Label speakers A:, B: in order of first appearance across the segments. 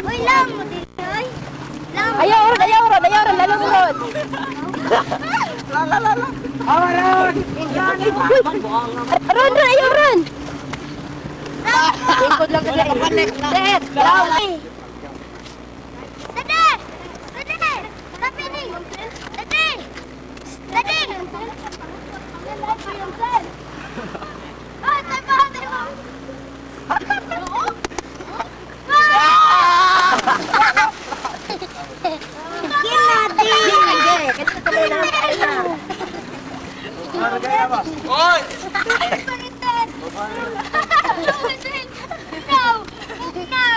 A: Uy, lang mo din, ay. Lang.
B: Ayaw, ron, ayaw, ron, ayaw, ron, lalong ron.
C: Ron!
B: Ron, ron, ayaw, ron. Lingkod lang kasi. Set,
A: Dade! Dade! Dade! Dade! Dade! Ah, tayo tayo.
C: Oy!
A: No! No!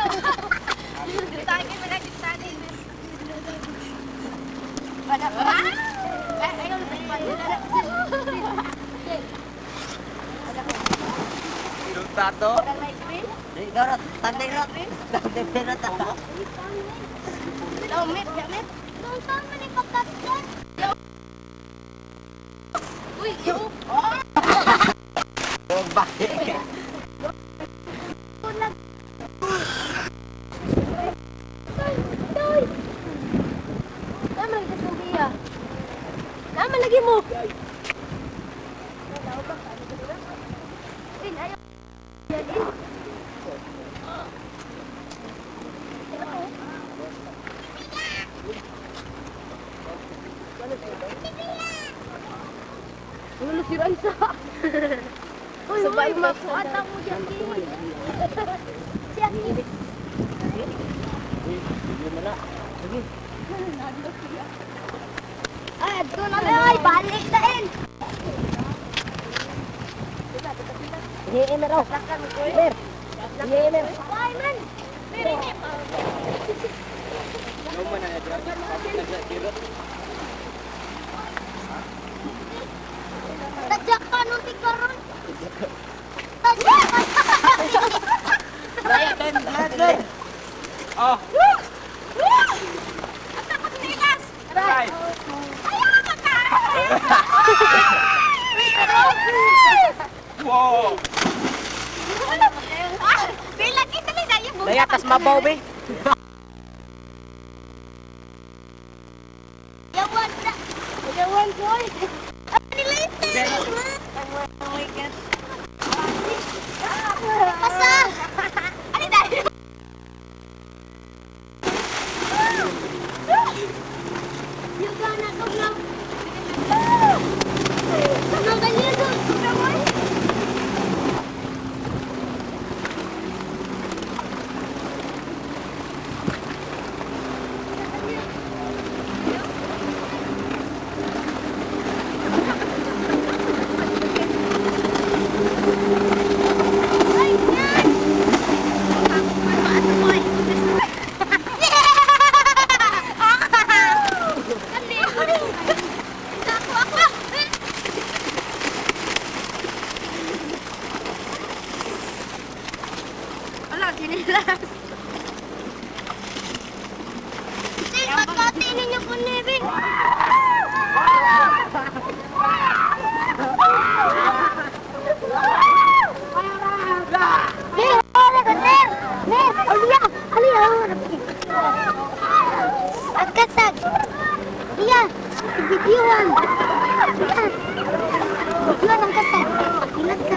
C: Tato?
B: Tama lagi sa biya. Tama lagi mo. Ano si Raisa?
A: Uy, uy, makuha mo dyan. Siya. Ay, adto na ay, balik na in.
B: Hi-emer oh. Mer. Hi-emer.
A: Ay, man. Tadyak ka nung tikaron. Tadyak ka.
C: Oh!
A: Aray!
C: Wow!
D: Daya, tas mabaw, be.
A: Yawan na. Yawan ko. Pasa! Ano dahil? Yuga na ko na. Magaligo. Ay, yan!
B: Wala, kinilas.
A: Sis, pagkati ninyo po, Nevin. Mer, mer, mer, aliya, aliya. Agkatag. Iya, videoan. Iya. Videoan ang kasag. Ilat ka.